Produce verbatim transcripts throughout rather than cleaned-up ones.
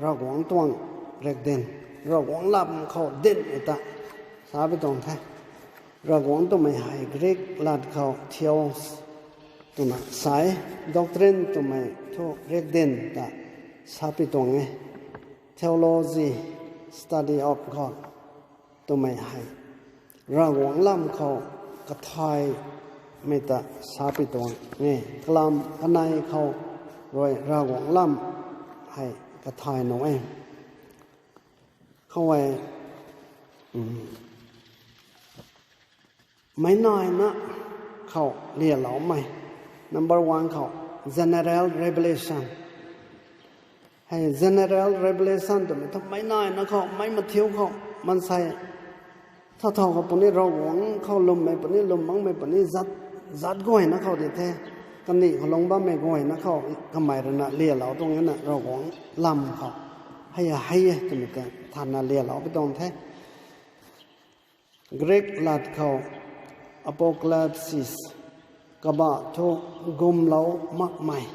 Ravguangc tuang riakdanv, Ravguangc lam khou dinhmei ta sapui tuang the. Ravguangc twmei hei Greek lat khou theos twna sa e, doctrine twmei thu riakdanv ta sapui tuang e. Theology, study of God twmei hei Ravguangc lam khou kathaymei ta sapui tuang e. Kalam kanei khou rui Ravguangc lam hei kathai nuh e. Khou e, meic naina khou lialoumei. Number one khou, general revelation. Hei general revelation twmei thu meic naina khou, meic mathiu khou, maansei thow thow khou puni, Ravguangc khou lwmmei puni, lwm makmei puni, zat, zat guayna khou di the. Kandih khou lungc bammei guayna khou kamei ruina lialou tuang e na, Ravguangc lam khou. Hei a, hei e twmei ta thanna lialou pui tuang the. Greek lat khou apocalypsis, kabah thu gumlou makmei,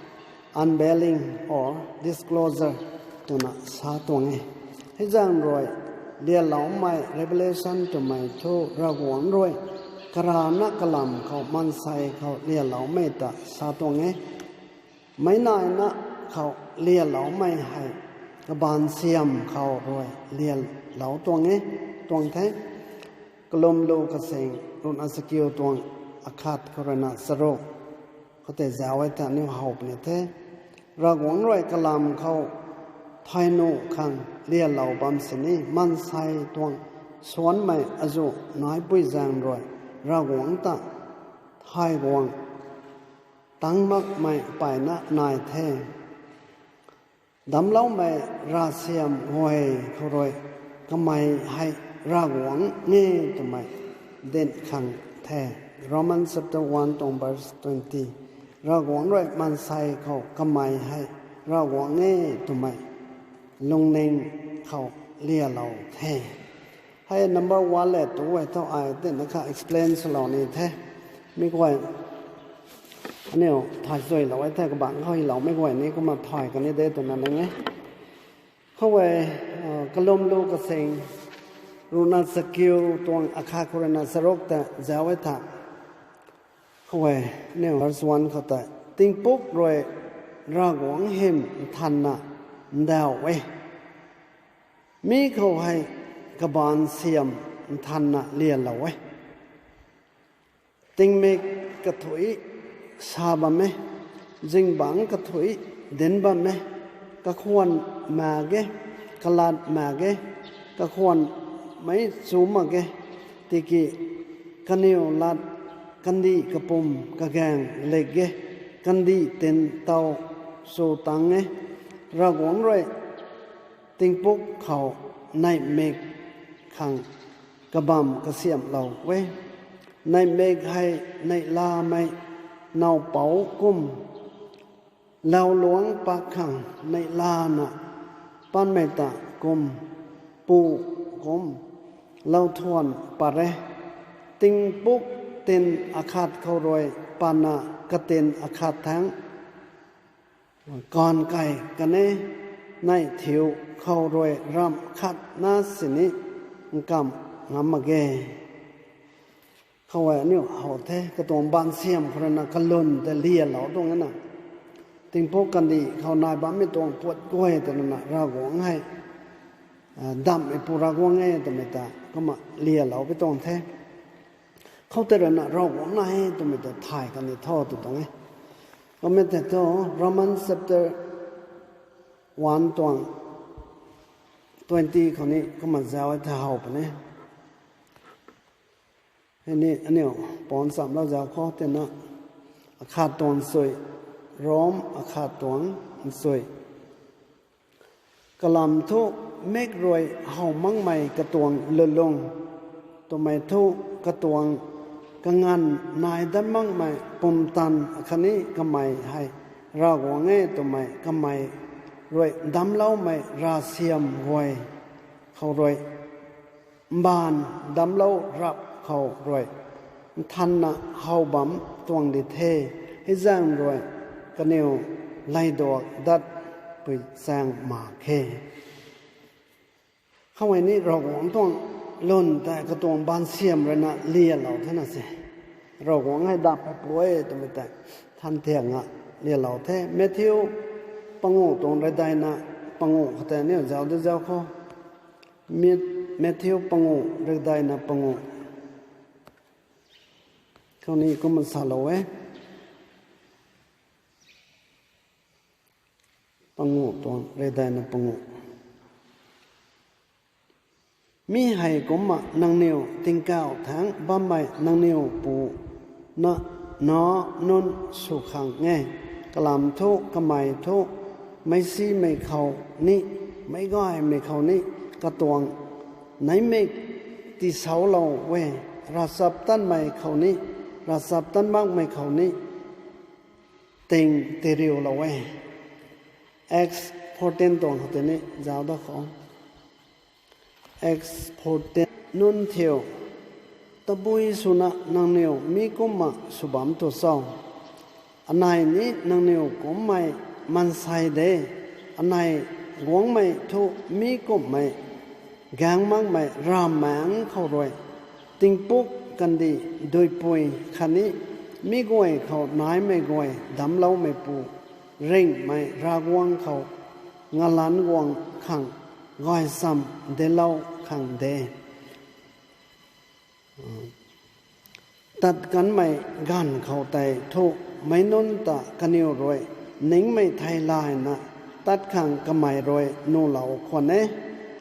unveiling or disclosure twna sa tuang e. Hei zaeng rui lialoumei, revelation twmei thu Ravguangc rui karana kalam khou maansei khou lialoumei ta sa tuang e. Meic naina khou lialoumei hei kabaanc siam khou rui lialou tuang e, tuang the. Kalum lu kasing ruhna chakiu tuang akhat khou ruina charuk khoutei zauc e ta aniu how puni the. Ravguangc rui kalam khou thay nuh khang lialou bam sini maansei tuang suanmei azuh naipui zaeng rui Ravguangc ta thay guang tang makmei mpeyna nai the. Damcloumei ravsiam guay khou rui kamei hei Ravguangc e twmei dinc khang the. Romans chapter one tuang verse twenty. Ravguangc rui maansei khou kamei hei Ravguangc e twmei lungning khou lialou the. Hei number one le tu e thu ai tina kha explain swlou ni the. Mi guay aniu thay zuilou e the, kabangc khou hyloumei guay ni kumna thay kan ni de twna ning e. Khou e, kalum lu kasing ruhna chakiu tuang akhat khou ruina charuk ta zauc e tha. Khou e, aniu verse one khou tei, tingpuk rui Ravguangc hym nthanna ndauh e. Mi khou hei kabaanc siam nthanna lialou e. Tingmik kathuic sa bam e, zingbangc kathuic dinc bam e, kakhwan mak ge, kalat mak ge, kakhwan mei chu mak ge, tiki kaniw lat kandih kapwm kagaeng lik ge, kandih tin tow sw tang e. Ravguangc rui tingpuk khou neihmik khang kabamv kasiamhlou e. Neihmik hei neihlamei nowpouc kum, louluangc pak khang neihlana patmei ta kum, pu kum, lou thuan pat e. Tingpuk tin akhat khou rui patna katin akhat thangc kaanv kai kan e, neih thiu khou rui ramh khatna sini nkamh ngam mak ge. Khou e aniu how the, katuang baansiam khou ruina kalun tei lialou tuang e na. Tingpuk kandih khou nai bammei tuang puat guay tei ruina Ravguangc hei, damhmeipu Ravguangc e twmei ta kumna lialou pui tuang the. Khoutei ruina Ravguangc nai e twmei ta thay kan ni tho tw tuang e. Kummei tei thu Romans chapter one tuang twenty khou ni kumna zauc e the how puni. Hei ni aniu paan chamlou zauc khou tina, akhat tuang sui, Rom akhat tuang sui. Kalam thu mik rui how makmei katuang lulung, twmei thu katuang kanganv nai dat makmei pumtan khatni kamei hei Ravguangc e twmei kamei rui damcloumei ravsiam guay khou rui mbaanv damclou rap khou rui nthanna how bam tuang di the. Hei zaeng rui kaniw laiduak dat pui chaeng mak khe. Khou hei ni Ravguangc tuang lwn tei katuang baansiam rui na lialou the na se. Ravguangc hei dap hei pui twmei tei than thiang a lialou the. Matthew pangu tuang rui daina pangu khou tei aniu zauc de zauc khou. Matthew pangu rui daina pangu khou ni kumna salou e. Pangu tuang rui daina pangu. Mi hei kumna nangniw tingkauh thaengc bammei nangniw Pu na, na nunc sw khang e. Kalam thu kamei thu meicsimei khou ni, meicgaymei khou ni, katuang neihmei tiisaulou e, ravchaptatmei khou ni, ravchaptat makmei khou ni, ting tiriulou e. Acts fourteen tuang khou tei ni zauc da khou. Acts fourteen, nunc thiu, tabui swna nangniw mi kumna sw bam tu cho? Anei ni nangniw kumcmei maansei de, anei guangmei thu mi kumhmei, gaeng makmei ravmaengc khou rui, tingpuk kandih duipui khatni mi guay khou naimei guay damcloumeipu, ringhmei Ravguangc khou ngalanc guang khang gaychamv delou khang de. Tat kanmei ganv khou tei thu meic nunc ta kaniw rui ningmei theilayna tat khang kamei rui nuhlou khwan e,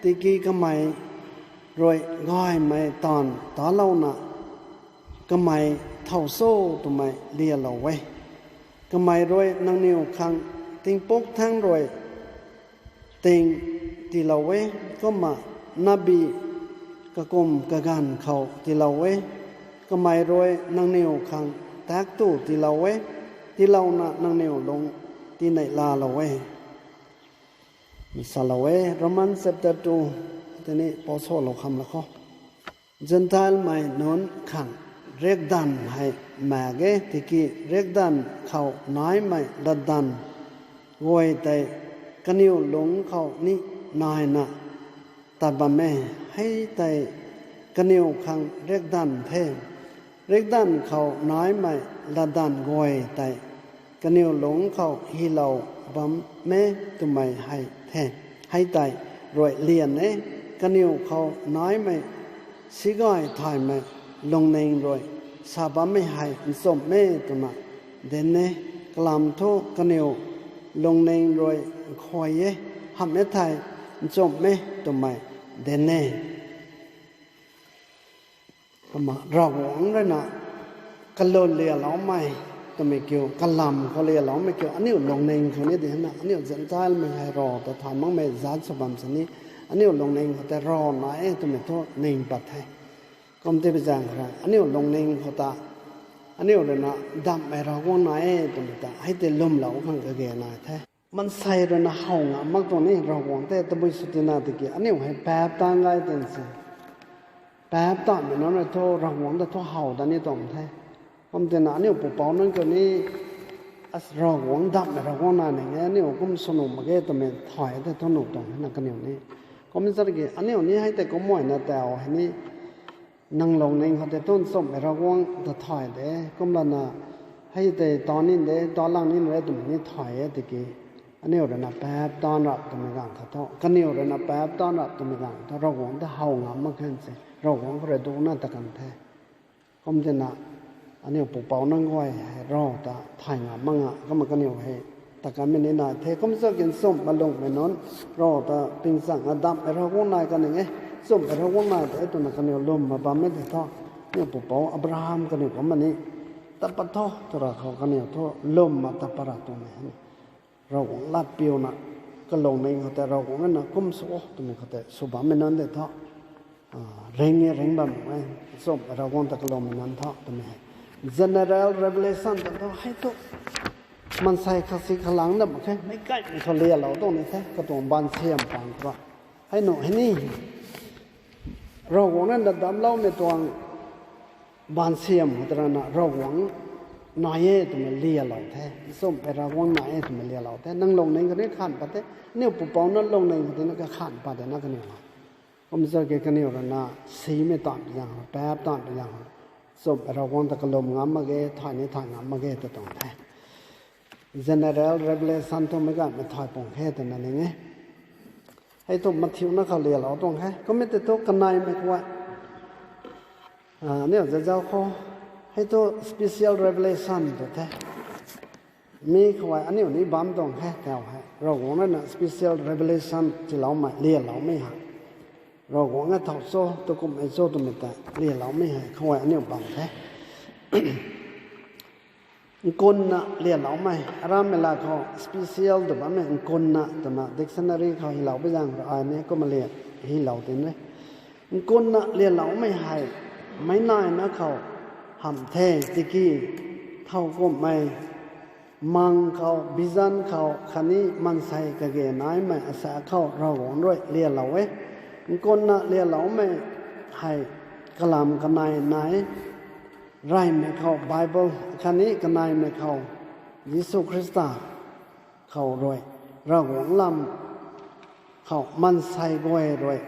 tiki kamei rui gaymei taanv talouna kamei thow cho twmei lialou e. Kamei rui nangniw khang tingpuk thangc rui ting tiilou e, kumna nabi kakum kaganv khou tiilou e. Kamei rui nangniw khang taektw tiilou e, tiilouna nangniw lung tiineihlaalou e. Salou e, Romans chapter two tei ni pou salou kham la khou. Zentelmei nunc khang riakdanv hei maek e, tiki riakdanv khou naimei latdanv guay tei kaniw lungc khou ni naina tat bam e, hei tei kaniw khang riakdanv the. Riakdanv khou naimei latdanv guay tei kaniw lungc khou hylou bam e twmei hei the. Hei tei rui lian e, kaniw khou naimei sigai thaymei lungning rui sa bammei hei nchumh e twna dinc e. Kalam thu kaniw lungning rui nkhuay e, hamh e thei nchumh e twmei dinc e. Kumna Ravguangc rui na kalwn lialoumei twmei kiu, kalam khou lialoumei kiu, aniu lungning khou ni di na, aniu Zentelmei hei Rav ta thay makmei zat sw bam sini, aniu lungning khou tei Rav nai e twmei thu ning pat the. Kum ti bi zaeng khou rui aniu lungning khou ta, aniu rui na damhmei Ravguangc nai e twmei ta hei tei lwmlou khang kage nai the. Maansei rui na how ngam mak tuang ni Ravguangc tei tabui sw tina tiki aniu hei paap tang gay tin se. Paap tanmei nunc rui thu Ravguangc ta thu how dat ni tuang the. Kum tina aniu pupouc nunc kiu ni, as Ravguangc damhmei Ravguangc nai ning e, aniu kum sw nuh mak ge twmei thay tei thu nuh tuang na kaniw ni. Kum chat ki aniu ni hei tei kumna tau hei ni, nang lungning khou tei thu nchumhmei Ravguangc ta thay de, kumlana hei tei ta ni de, ta lang ni de twmei ni thay e tiki, aniu rui na paap tan rap twmei ganv khat thu, kaniw rui na paap tan rap twmei ganv thu Ravguangc ta how ngam mak khe se, Ravguangc khou rui duna ta kan the. Kum tina aniu pupouc nunc guay hei Rav ta thay ngam mak nga, kumna kaniw hei ta kanmei ni nai the. Kum chat ki nchumhmei lungmei nunc, Rav ta pingchang na damhmei Ravguangc nai kan ning e, nchumhmei Ravguangc nai tei twna kaniw lwmna bam e tei thu, aniu pupouc Abraham kaniw kumna ni tat pat tho twra khou kaniw thu lwmna tat pat ra tuang e. Ravguangc latpiuna kalungning khou tei Ravguangc rui na kum sw o twmei khou tei sw bammei nunc tei thu, ring e, ring bam e, nchumhmei Ravguangc ta kalungmei nunc thu twmei hei general revelation ta thu hei thu maansei khasi khalang dam khe, meic kaimei khou lialou tuang ni the, katuang baansiam pang khou. Hei nuh hei ni, Ravguangc rui na damcloumei tuang baansiam khou tei rana Ravguangc nai e twmei lialou the. Nchumhmei Ravguangc nai e twmei lialou the. Nang lungning khatni khan pat the. Aniu pupouc na lungning khatni kakhan pat de na kaniw. Kum sa ki kaniw rui na simei taanv zaeng, paap taanv zaeng, nchumhmei Ravguangc ta kalum ngam mak ge, thay ni thay ngam mak ge ta tuang the. General revelation twmei ganv mei thay pung khe twna ning e. Hei thu mathiuna khou lialou tuang khe. Kummei tei thu kaneimei khou, aniu zazau khou, hei thu special revelation tw the. Mi khou aniu ni bam tuang khe tau hei Ravguangc rui na special revelation tiiloumei, lialoumei hei. Ravguangc e thow cho, tu kumhmei cho twmei ta lialoumei hei khou aniu bam the. Nkunna lialoumei, arammei la khou special tw bammei nkunna twna dictionary khou hylou bi zaeng rui ai ni kumna lian hylou tin e. Nkunna lialoumei hei meic naina khou hamh the, tiki thow kumhmei mang khou, vision khou khatni maansei kage naimei asa khou Ravguangc rui lialou e. Nkunna lialoumei hei kalam kanei nai, reymei khou Bible khatni kaneimei khou Jisu Khrista khou rui, Ravguangc lam khou maansei guay rui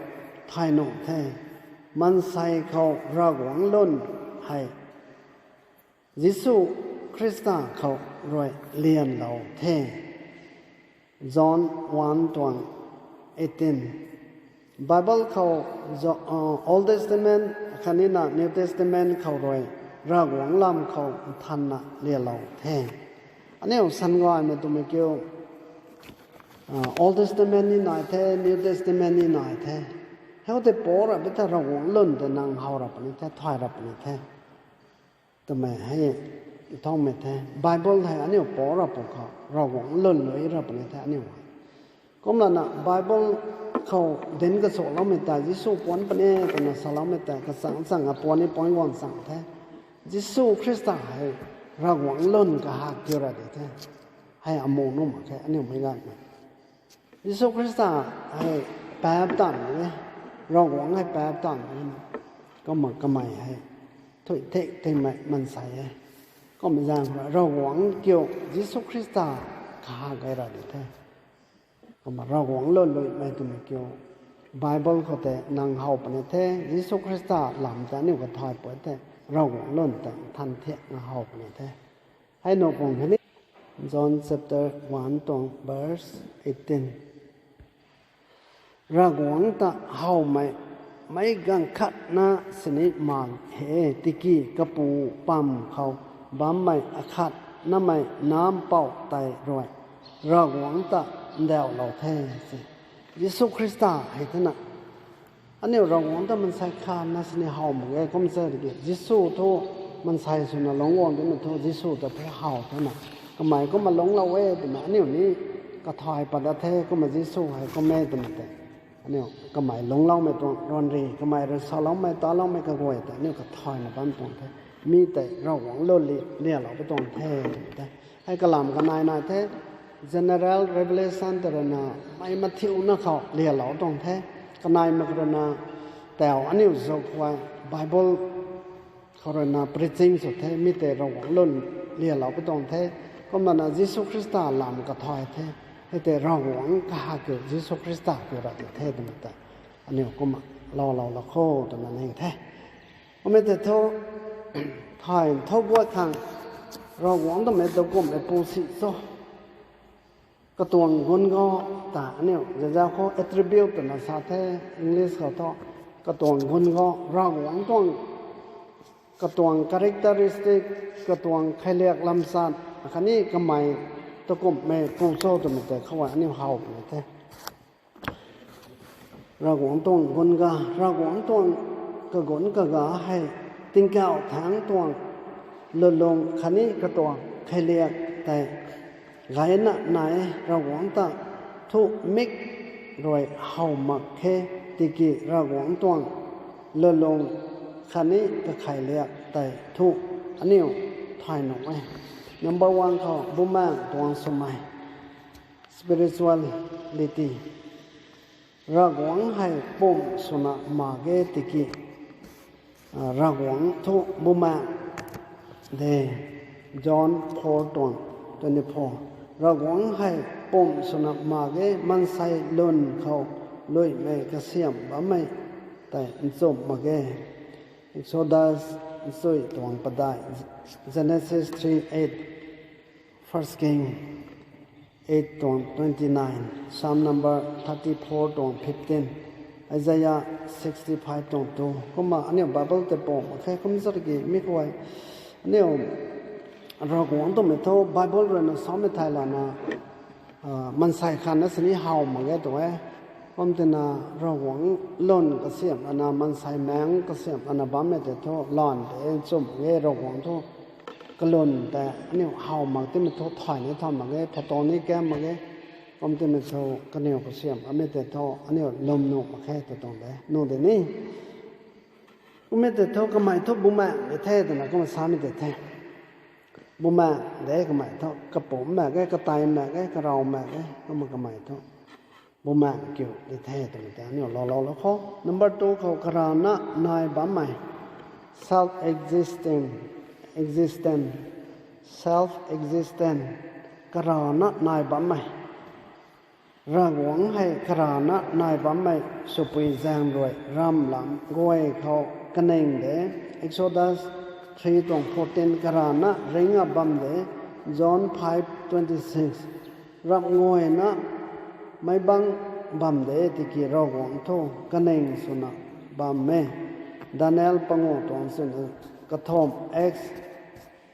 thay nuh the. Maansei khou Ravguangc lun hei Jisu Khrista khou rui lianlou the. John one tuang eighteen. Bible khou, Jo- Old Testament khatni na New Testament khou rui Ravguangc lam khou nthanna lialou the. Aniu sangaymei twmei kiu, Old Testament ni nai the, New Testament ni nai the. Hei tei pou ra puni the, Ravguangc lun tei nang how ra puni the, thay ra puni the twmei hei thaumei the. Bible hei aniu pou ra pw khou Ravguangc lun lui ra puni the aniu. Kumlana Bible khou dinc kasuloumei ta Jisu puanc puni twna saloumei ta kachang chang a puan ni puan guang chang the. Jisu Khrista hei Ravguangc lun kahak kiu ra di the. Hei amu nuh mak khe aniu meic ganv mei. Jisu Khrista hei paap taanv e, Ravguangc hei paap taanv e, kumna kamei hei thuy thek theimei maansei e. Kumna zaeng khou Ravguangc kiu Jisu Khrista kahak e ra di the. Kumna Ravguangc lun luimei twmei kiu Bible khou tei nang how puni the, Jisu Khrista lam tei aniu kathay puni the, Ravguangc lun tei nthan thiakna how puni the. Hei nuh pung khatni John chapter one tuang verse eighteen. Ravguangc ta howmei meic ganv khatna sini mak he, tiki kapu pam khou bammei akhatnamei nampouc tei rui Ravguangc ta ndauhlou the, se. Jisu Khrista hei thena aniu Ravguangc ta maansei khatna sini how mak ge kum sa tiki Jisu thu maansei swna lungc guang timei thu Jisu ta the how thena. Kamei kumna lungclou e twna aniu ni kathay pat da the kumna Jisu hei kum e twmei tei aniu kamei lungcloumei tuang ranri, kamei rui saloumei taloumei kaguay tei aniu kathayna bam tuang the. Mi tei Ravguangc lun li- lialou pi tuang the twmei the. Hei kalam kanei nai the, general revelation tei rui na mei mathiuna khou lialou tuang the. Kanei mak rui na tau aniu zuk khou Bible khou rui na preaching sw the, mi tei Ravguangc lun lialou pi tuang the. Kumna na Jisu Khrista lam kathay the, hei tei Ravguangc kahak kiu Jisu Khrista kiu ra di the twmei ta aniu kumna loulou lou kho twna ning the. Kummei tei thu thay thu guay khang Ravguangc twmei tu kumhmei pu si cho. Katuang gun gau ta aniu zazau khou attribute twna sa the, English khou thu katuang gun gau Ravguangc tuang katuang characteristic, katuang kheiliak lamsat khatni kamei tu kumhmei pu cho twmei tei khou aniu how puni the. Ravguangc tuang gun ga, Ravguangc tuang kagunc kaga hei tingkauh thangc tuang lwnlung khatni katuang kheiliak tei gayna nai e. Ravguangc ta thu mik rui how mak khe, tiki Ravguangc tuang lwnlung khatni kakheiliak tei thu aniu thay nuh e. Number one khou Bumaengh tuang swmei, spirituality. Ravguangc hei pumh swna mak ge tiki, Ravguangc thu Bumaengh de. John four tuang twenty-four. Ravguangc hei pumh swna mak ge, maansei lun khou luimei kasiamh bammei tei nchumh mak ge. Exodus nchui tuang padeih, Genesis three eight, First King eight tuang twenty-nine, Psalm number thirty-four tuang fifteen, Isaiah sixty-five tuang two. Kumna aniu Bible tei pumh mak khe, kum zat ki mi khou hei aniu Ravguangc twmei thu Bible ruina samei thei lana, maansei khat na sini how mak ge tw e. Kum tina Ravguangc lun kasiamh lana maansei maengc kasiamh lana bammei tei thu lan tei nchumh mak ge, Ravguangc thu kalun tei aniu how mak timei thu thay ni thay mak ge, photo ni kam mak ge. Kum timei thu kaniw kasiamh bammei tei thu aniu lwm nuh mak khe tw tuang de, nuh de ni. Kummei tei thu kamei thu bumaengh de the twna kumna samei tei the. Bumaengh de kamei thu, kapumc mak ge, katei mak ge, karaw mak ge, kumna kamei thu bumaengh kiu di the twmei tei aniu lou lou lou khou. Number two khou karana nai bammei, self-existent, existent, self-existent, karana nai bammei. Ravguangc hei karana nai bammei swpui zaeng rui ramlam guay khou kaning de. Exodus three tuang fourteen, karana ringna bam de. John five twenty-six, ramh guayna meic bang bam de tiki Ravguangc thu kaning swna bam e. Daniel panguh tuang swna kathumh, Acts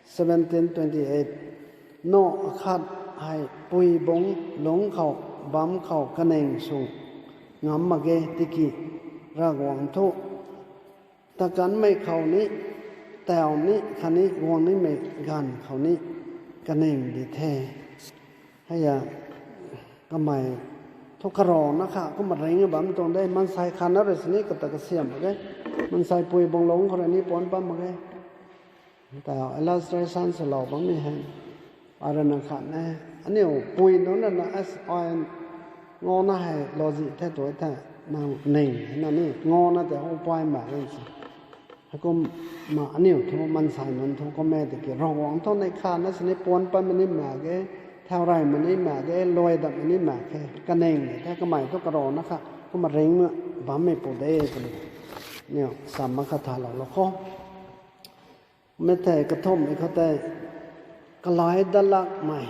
seventeen twenty-eight, nuh akhat hei pui bung lungc khou bam khou kaning sw ngam mak ge tiki Ravguangc thu takanmei khou ni, tau ni khatni guang nimei ganv khou ni kaning di the. Heia kamei thu karana kha kumna ringna bam tuang de, maansei khat na rui sini kata kasiamh mak ge, maansei pui bung lungc khou rui ni puanc bam mak ge. Tau illustration swlou bammei hei, arana khat ne, aniu pui nunc rana as ai ngana hei logic the tu the, nang ning na ni ngana tei hou pay mak e se. Heikumna aniu thu maansei nunc thu kum e tiki Ravguangc thu neih khat na sini puanc patmei ni mak ge, thau reymei ni mak ge, luai datmei ni mak khe, kaning the kamei thu karana kha kumna ringna bammei pu de twmei aniu sam mak kha thalou lou kho. Mei thei kathumhmei khou tei, kalai dat lakmei,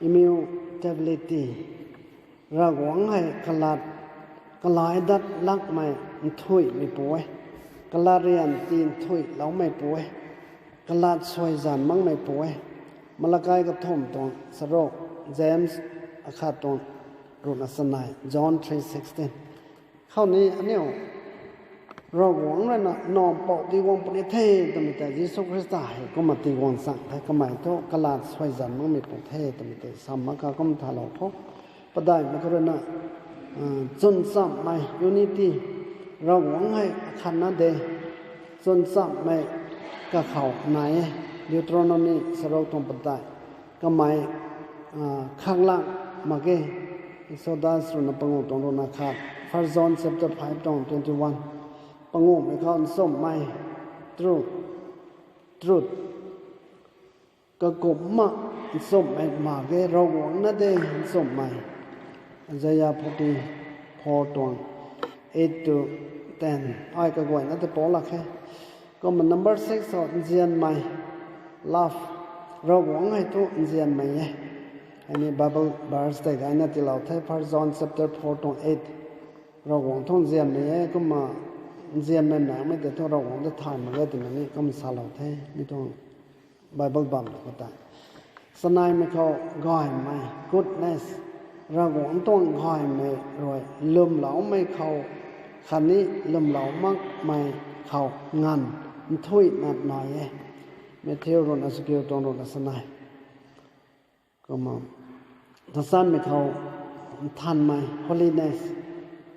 immutability. Ravguangc hei kalat, kalai dat lakmei nthuihmei pu e, kalat rian ti nthuihloumei pu e, kalat suaizan makmei pu e. Malakai kathumh tuang charuk, James akhat tuang ruhna chanei, John three sixteen. Khou ni aniu Ravguangc rui na nampouh tiguang puni the twmei tei Jisu Khrista hei kumna tiguang chang the, kamei thu kalat suaizan makmei pu the twmei tei sam mak kha kum thalou kho. Padeihmei khou rui na, chwnchamhmei, unity, Ravguangc hei akhatna de, chwnchamhmei kakhou nai e. Deuteronomy charuk tuang padeih, kamei khaklang mak ge. Exodus ruhna panguh tuang ruhna khat, First John chapter five tuang twenty-one, panguhmei khou nchumhmei, truth, truth, kakumna nchumhmei mak ge, Ravguangc na de nchumhmei. Isaiah forty-four tuang eight to ten, ai kaguayna tei pou lak khe. Kumna number six khou nzianmei, love, Ravguangc hei thu nzianmei e. Heini Bible verse tei gayna tiilou the, First John chapter four tuang eight. Ravguangc thu nzianmei e, kumna nzianmei makmei tei thu Ravguangc ta thay mak ge twmei ni kum salou the, mi tuang Bible bam khou tei. Chaneimei khou gaymei, goodness, Ravguangc tuang gaymei rui lwmloumei khou khatni lwmlou makmei khou nganv nthuihna nai e. Matthew ruhna chakiu tuang ruhna chanei. Kumna tachanmei khou nthanmei, holiness,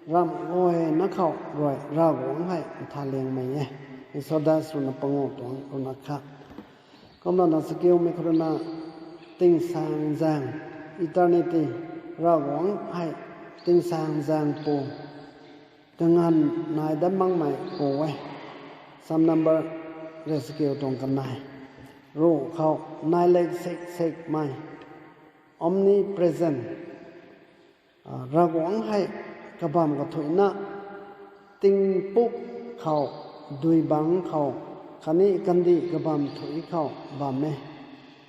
ramh guayna khou rui Ravguangc hei nthanliangmei e. Exodus ruhna panguh tuang ruhna khat. Kumna na chakiumei khou rui na tingsaengzaeng, eternity, Ravguangc hei tingsaengzaeng pu, kanganv nai dat makmei pu e. Psalm number rui chakiu tuang kanei. ruh khou nai lek sek sekmei, omnipresent, Ravguangc hei kabam kathuicna, tingpuk khou, dui bangc khou, khatni kandih kabam thuic khou bam e.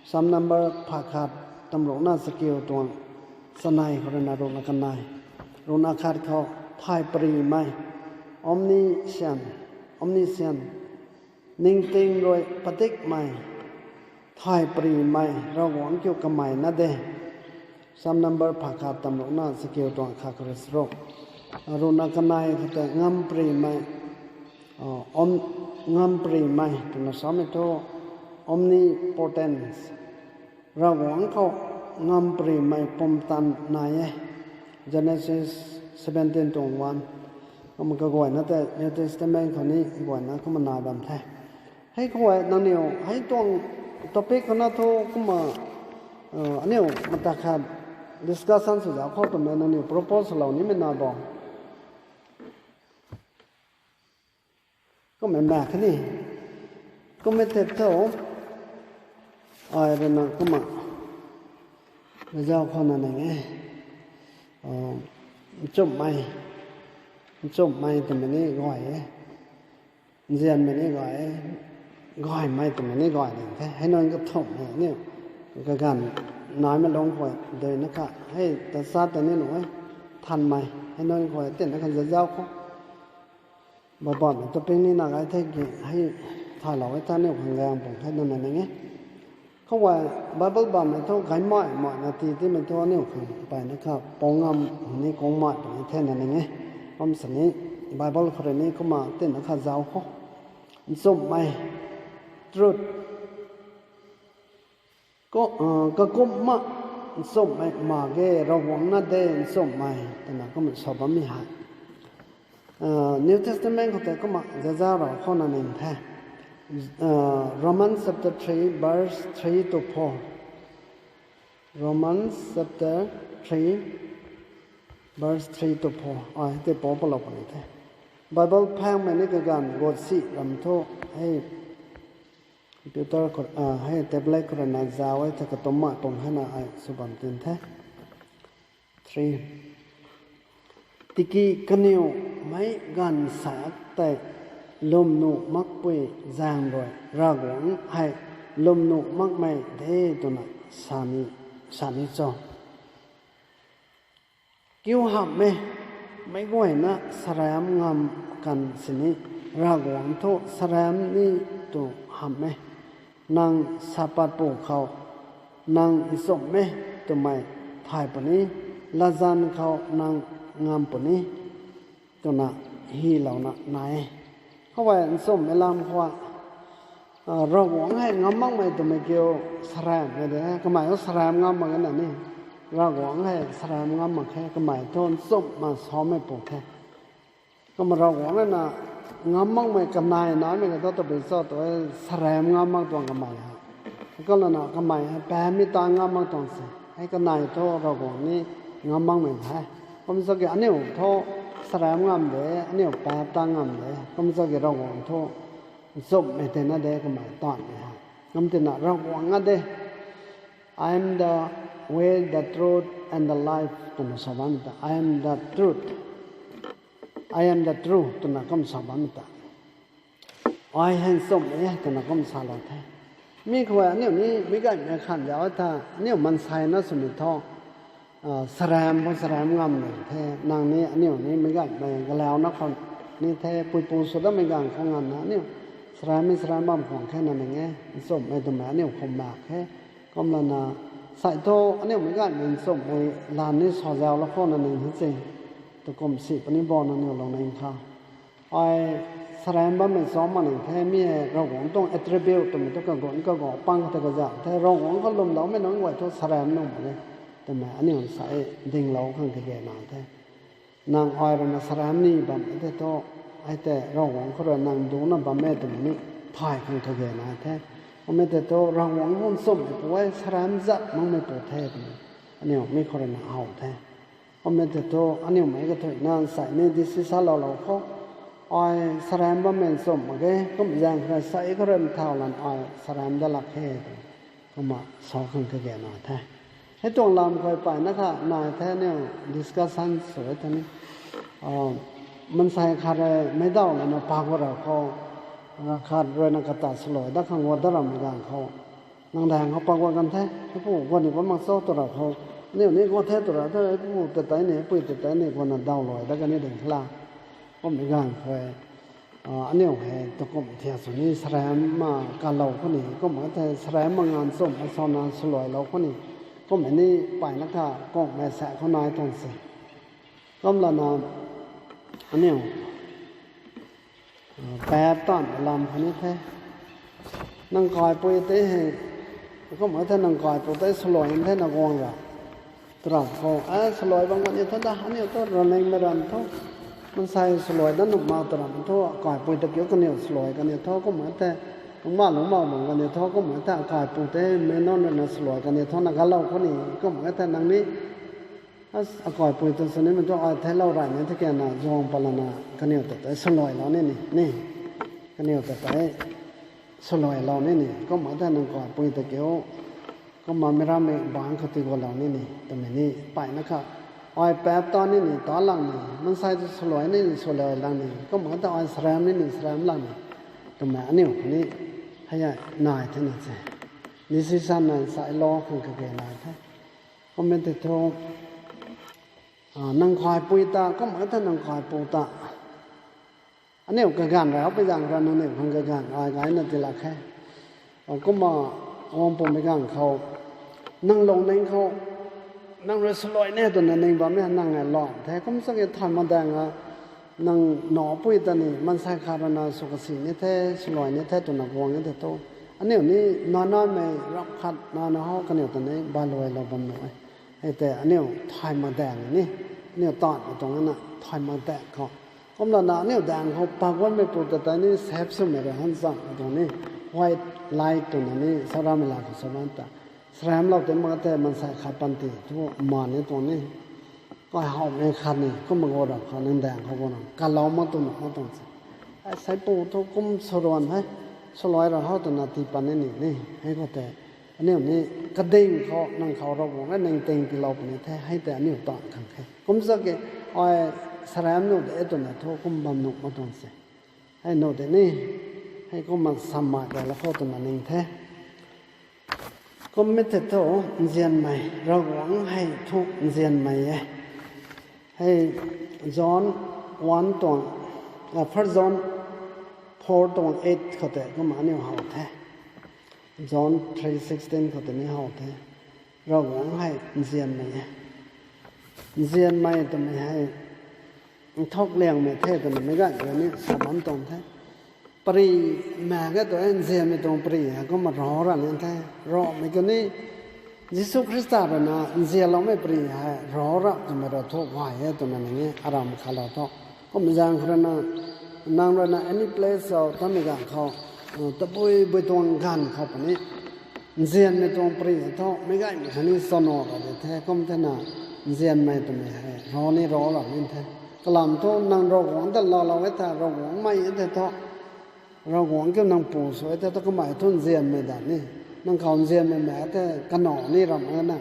Psalm number pha khat tamruhna chakiu tuang chanei khou ruina ruhna kanei, ruhna khat khou, thay parimei, omniscient, omniscient, ningting rui padikmei, thay parimei Ravguangc kiu kamei na de. Psalm number pha khat tamruhna chakiu tuang khat khou rui charuk, ruhna kanei khou tei ngam parimei, ngam parimei twna samei thu, omnipotence, Ravguangc khou ngam parimei pumtan nai e. Genesis seventeen tuang one. Kumna kaguayna tei New Testament khou ni guayna kumna nai bam the. Hei khou e nangniw hei tuang topic khou na thu kumna aniu mata khat discussion sw zauc khou twmei nangniw propose lou nimei na bo. Kumna mak khatni, kumna tei thu, ai ruina kumna zauc khou na ning e, nchumhmei, nchumhmei twmei ni gay e, nzianmei ni gay e, gaymei twmei ni gay ning the. Hei nunc kathumhmei ni kaganv naimei lungc khou duina kha hei ta sa tei ni nuh e, thanmei hei nunc khou tina kha zazauc khou Bible bammei topic ni na gay the ki hei thaylou e tha aniu khang gaeng pung the nana ning e. Khou e Bible bammei thu gaymei maina ti timei thu aniu khang mpeyna kha pou ngam ni kungmei puni the na ning e. Kum sini Bible khou rui ni kumna tina kha zauc khou, nchumhmei, truth, kakumhna nchumhmei mak ge, Ravguangc na de nchumhmei twna kumna sa bammei hei New Testament khou tei kumna zazauc rau khou na ning the. Romans chapter three verse three to four. Romans chapter three verse three to four. Ai tei pou palou puni the. Bible phangmei ni kaganv gut si ram thu hei computer khou, hei tablet khou ruina zauc e the, katumc mak tuang hei na ai sw bam tin the. Tiki kaniw meic ganv sak tei lwmnuh makpui zaeng rui Ravguangc hei lwmnuh makmei de twna sa ni cho? Kiu hamh e, meic guayna saramh ngam kan sini, Ravguangc thu saramh ni tu hamh e. Nang sapatpu khou nang nchumh e twmei thay puni, latzan khou nang ngam puni twna hylouna nai e. Khou e nchumhmei lam khou, Ravguangc hei ngam makmei twmei kiu saramhmei de, kamei thu saramh ngam mak na ni. Ravguangc hei saramh ngam mak khe, kamei thu nchumhna samei pu the. Kumna Ravguangc na ngam makmei kanei naimei ka thu tabui cho tu e, saramh ngam mak tuang kamei hei. Kumlana kamei hei paapmei ta ngam mak tuang se. Hei kanei thu Ravguangc ni ngam makmei the. Kum cho ki aniu thu saramh ngam de, aniu paap ta ngam de. Kum cho ki Ravguangc thu nchumhmei tina de kamei taanvmei hei. Kum tina Ravguangc na de, I am the way, the truth, and the life twna sa bam ta. I am the truth. I am the truth twna kum sa bam ta. Ai hei nchumhmei e twna kum salou the. Mi khou aniu ni meic gaymei khan zauc tha, aniu maansei na swmei thu, saramh khou saramh ngam ni the, nang ni aniu ni meic gaymei galauna khou ni the, puipu sw datmei ganv khou nganvna aniu saramhmei saramh bam khwan khe na ning e, nchumhmei twmei aniu khou mak khe. Kumlana, sai thu aniu meic gaymei nchumhmei lan ni sa zauclou khou na ning the se, tu kum si puni bo nangniw lungning khou. Ai saramh bammei cham mak ning the, mi hei Ravguangc tuang attribute twmei thu kagun kaguang pang khou tei kazauh the, Ravguangc khou lwmloumei nunc guay thu saramh nuh mak e twmei aniu sa e dinglou khang kage na the. Nang ai ruina saramh ni bam e the thu, ai tei Ravguangc khou rui nang dungcna bam e twmei ni thay khang kage na the. Kummei tei thu Ravguangc khou nchumhmei pu e, saramh zat makmei pu the twmei aniu mi khou ruina how the. Kummei tei thu aniu meic kathuicna nsei ni disi saloulou khou, Ai saram bammei nchumh mak ge, kum zaeng khou rui sei khou rui nthau lan ai saram dat lak khe. Kumna sa khang kage nai the. Hei tuang lam khou payna kha nai the, aniu discussion sw e the ni. Ah, mansei khat rui meic daw lana pak gua ra khou, ah, khat rui na kata swluai dat khang gua dat ramei ganv khou, nang daeng khou pak gua kan the, hei pu gua ni bam mak cho tw ra khou, aniu ni gua the tw ra the, hei pu ta tei ni, pui ta tei ni gua na daw luai dat kan ni ding khala. Kummei ganv khou, ah, aniu hei tu kum thiak sw ni, saram ma kalou khou ni, kum e the saram ma nganv chum ma sana swluailou khou ni, kummei ni payna kha kungmei sa khou nai tuang se. Kum lana aniu, ah, paap taanv lam khou ni the. Nang kaipui tei hei, kum e the nang kaipu tei swluai the na guang ra. Tw ra khou, a, swluai bam kan ni thu da, aniu thu raningmei ran thu. Mansei swluai dat nuh mak tw ra thu, kaipui ta kiu kaniw swluai kan ni thu, kum e the, ma lungc mak bam kan ni thu, kum e the, kaipu tei meic nunc rui na swluai kan ni thu, na galou khou ni, kum e the, nang ni, a, kaipui ta sw nimei thu, ai theilou rey ni the kena, zuang pat lana, kaniw ta tei swluailou ni ni, ni. Kaniw ta tei swluailou ni ni, kum e the nang kaipui ta kiu, kumna meic rammei bangc khou tigualou ni ni, twmei ni payna kha. Ai paap taanv ni ni taanc lang ni, mansei ta swluai ni ni swluai lang ni, kum e the ai saram ni ni saram lang ni, twmei aniu khou ni, hei a nai the na se. Decision nai sa lou khang kage nai the. Kummei tei thu, ah, nang kaipui ta, kum e the nang kaipu ta. Aniu kaganv rui, pui zaeng rui nangniw khang kaganv ai gayna tiilak khe. Kumna, guang pumei ganv khou, nang lungning khou, nang rui swluai ni twna ning bammei nang e lan the. Kum sa ki thay mak daeng a, nang nac pui ta ni, mansei khat rui na sw kasi ni the, swluai ni the twna guang e the thu. Aniu ni, nana mei ram khat, nana hou kaniw ta ni, baluailou bam nuh e. Hei tei aniu thay mak daeng ni, aniu taanv tuang na thay mak daeng khou. Kumlana aniu daeng khou pak guanmei pu ta tei ni sap swmei rui han chang tuang ni, white light twna ni, saramei la khou sa ban ta. Saramlou tei mak the mansei khat panty thu maan ni tuang ni. Kai howmei khat ni, kumna gua ra kha nang daeng khou gua na, kalou mak tuang nuh mak tuang se. Ai saipu thu kum swluan hei, swluai ra hou twna tii pan ni ni, ni, hei khou tei. Aniu ni kading khou, nang khou Ravguangc rui ningting tiilou puni the, hei tei aniu taanv khang khe. Kum sa ki, ai saram nuh de twna thu kum bam nuh mak tuang se. Hei nuh de ni, hei kumna samei de la khou twna ning the. Kummei tei thu, nzianmei, Ravguangc hei thu nzianmei e. Hei John one tuang, ah, First John four tuang eight khou tei kumna aniu how the. John three sixteen khou tei ni how the. Ravguangc hei nzianmei e. Nzianmei twmei hei, nthuk liangmei the twna meic ganv rui ni sa bam tuang the. Pary, maek ge tu e, nzianmei tuang pary hei kumna rav ra ni the. Ravmei kani, Jisu Khrista rui na nzianloumei pary hei rav ra twmei rui thu gay e twna ning e, aram khat lou thu. Kum zaeng khou rui na, nang rui na any place khou, tamei ganv khou, tabui bui tuang ganv khou puni, nzianmei tuang pary hei thu meic gaymei khatni chana ra de the, kum thena, nzianmei twmei hei rav ni rav ra ni the. Kalam thu nang Ravguangc ta laalou e the, Ravguangc mei e the thu, Ravguangc kiu nang pu sw e the thu, kamei thu nzianmei dat ni. Nang khou nzianmei maek the, kanac ni ram e na.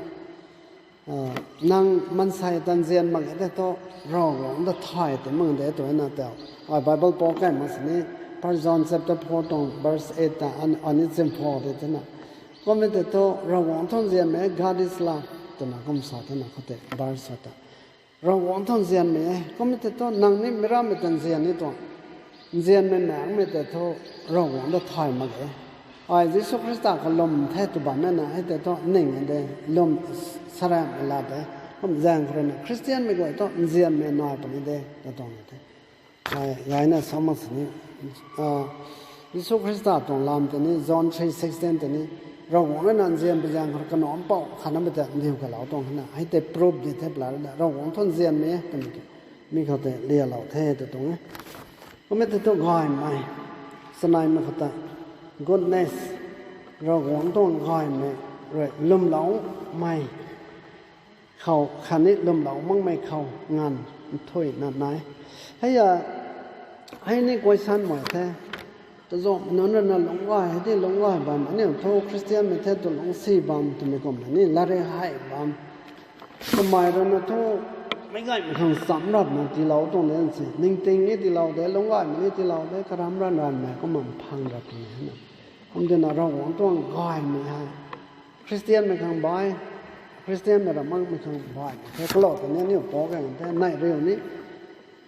Ah, nang maansei ta nzian mak e the thu, Ravguangc ta thay tei mak de twna tei. Ai Bible pou kai mak sini, First John chapter four tuang verse eight ta, an, ani chim pho de twna. Kummei tei thu, Ravguangc thu nzianmei, God is love, twna kum sa thena khou tei, verse sa ta. Ravguangc thu nzianmei e, kummei tei thu, nang ni meic rammei ta nzian ni tuang. Nzianmei maekmei tei thu, Ravguangc ta thay mak e. Ai Jisu Khrista khou lwm the tw bammei na, hei tei thu ning de, lwm saramhmei la de. Kum zaeng khou rui na, Khristianmei guay thu nzianmei nai puni de, ta tuang ni the. Ai gayna sa mak sini, ah, Jisu Khrista tuang lam tei ni, John three sixteen tei ni, Ravguangc rui na nzianpui zaeng khou rui kanac mpouh khatnamei ta ndiu kalou tuang na, hei tei proof di the pla rui na, Ravguangc thu nzianmei e twmei tei, mi khou tei lialou the tw tuang e. Kummei tei thu gaymei, saneimei khou ta, goodness, Ravguangc tuang gaymei rui lwmloumei khou khatni lwmlou makmei khou nganv nthuihna nai. Hei a, Hei ni question mei the. Tazauh nunc rui na lungc gay hei ti lungc gay bam, aniu thu Khristianmei the tu lungcsi bam twmei kumna ni latrik hei bam. Kamei rui na thu meic gaymei khang cham rapna tiilou tuang de si. Ningting ni tiilou de, lungc gaymei ni tiilou de, karam ranv ranvmei kumna phang rap ni na. Kum tina Ravguangc tuang gaymei hei Khristianmei khang bai, Khristianmei ra makmei khang bai the, kalou tei ni aniu pou kan the, neih riu ni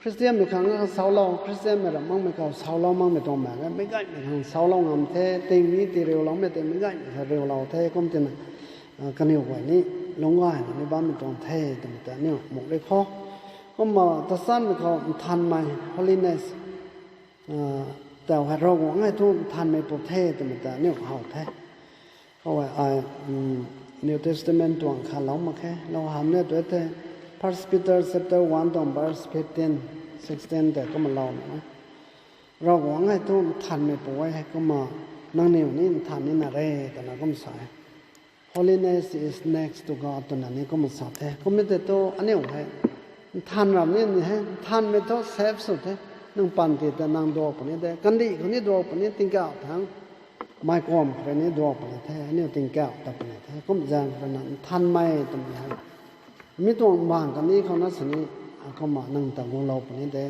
Khristianmei khang sauclou, Khristianmei ra makmei khou sauclou makmei tuang mak e, meic gaymei khang sauclou ngam the, ting ni tii riuloumei tei meic gaymei khang riulou the, kum tina, kaniw guay ni lungc gayna ni bammei tuang the twmei ta aniu muk ri kho. Kumna tachanmei khou nthanmei, holiness, tau hei Ravguangc hei thu nthanmei pu the twmei ta aniu how the. Khou hei ai New Testament tuang khalou mak khe, lou hamh ni tu the, First Peter chapter one tuang verse fifteen, sixteen tei kumna lou na e. Ravguangc hei thu nthanmei pu e, kumna nangniw ni nthan nina re twna kum sa e. Holiness is next to God twna ni kumna sa the. Kummei tei thu aniu hei nthan ram ni ni he, nthanmei thu safe sw the. Nang panty ta nang duak puni de, kandih khou ni duak puni, tingkauh thangc mei kum khou rui ni duak puni the, aniu tingkauh ta puni the. Kum zaeng khou rui na nthanmei twmei hei mi tuang bang kani khou na sini, kumna nang ta gulou puni de.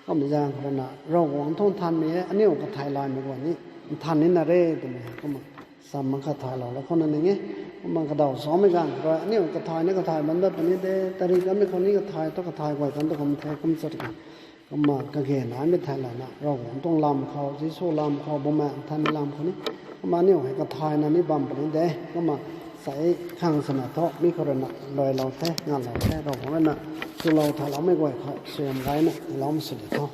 Kum zaeng khou rui na Ravguangc thu nthanmei e, aniu kathay laymei guay ni nthan nina re twmei hei kumna sam mak kathaylou la khou na ning e. Kumna kadaw samei ganv khou rui aniu kathay ni kathay bam dat puni de, tari kanmei khou ni kathay thu kathay guay kan tu kum the, kum chat kan. Kumna kage naimei thay lana Ravguangc tuang lam khou, Jisu lam khou, Bumaengh Nthanmei lam khou ni kumna aniu hei kathayna ni bam puni de. Kumna sai khang swna thu mi khou rui na luailou the, nganlou the, Ravguangc rui na chulou thayloumei guay khou suaihiam gayna tiiloumei sw di tho.